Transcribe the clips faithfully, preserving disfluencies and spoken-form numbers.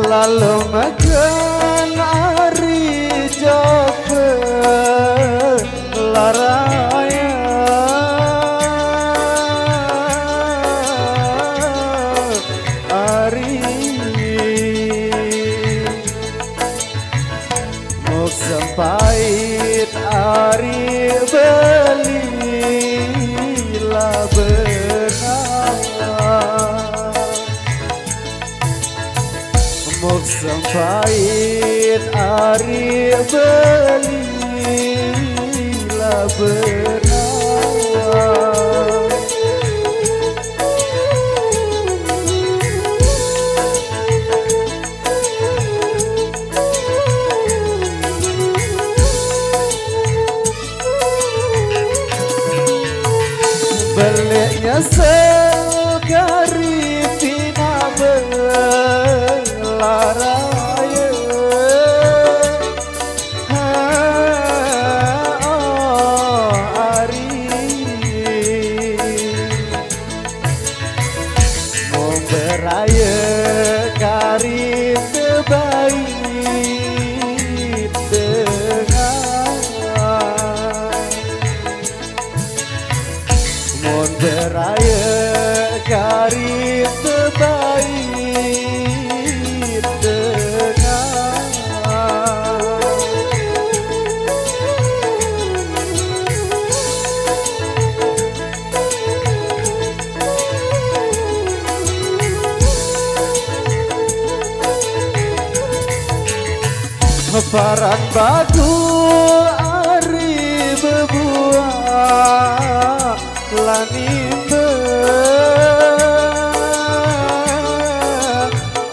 Lalu makan ari jope laraya ari. Muk sempait ari beli la benar. Muk sempait ari beli la benar. Beli nyesel kari pina belaraya. Ha, oh, ari. Mun beraya kari tebai tengah. Mun beraya kari tebai tengah. Paran batu ari bebuah lanimba.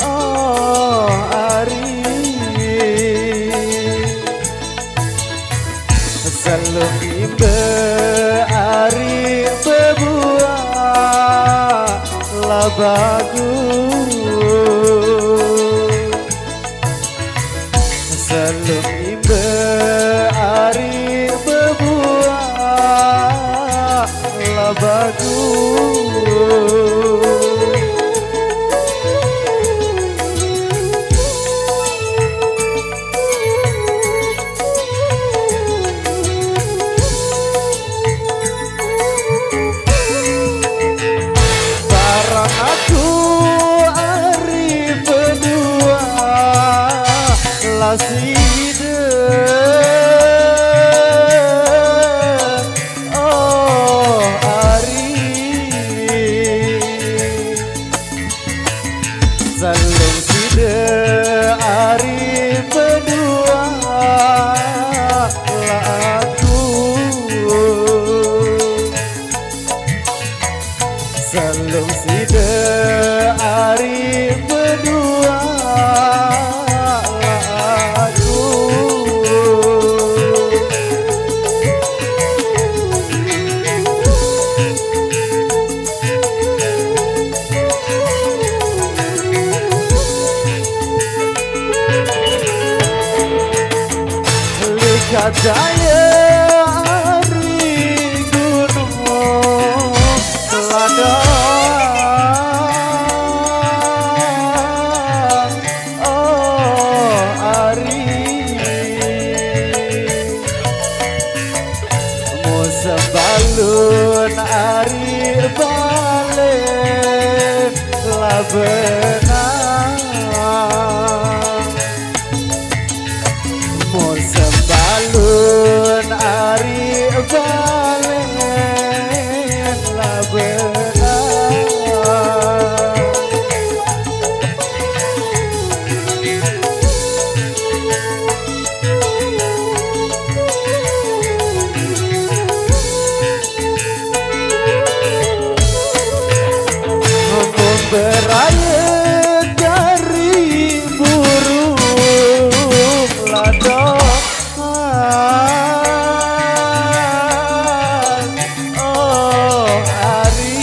Oh, ari. Selung imba ari bebuah labagu. Selung imba ari bebuah labagu. Barang aku ari bedua lasida. Oh, ari. Selung sida ari bedua lagu. Selung sida ari bedua lagu. Likadaya ari gunung ladang. Oh, ari. Musim balun ari balen labena. Musim balun ari balen labena. Beraya dari burung ladang. Oh, ari.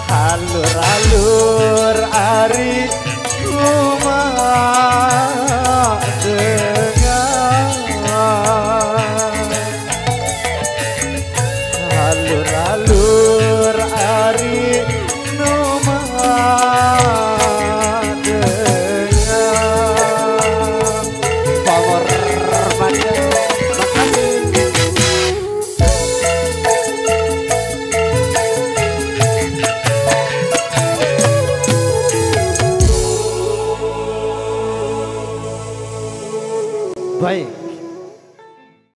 Halur-halur ari rumah dengar. Halur-halur ari rumah Baik,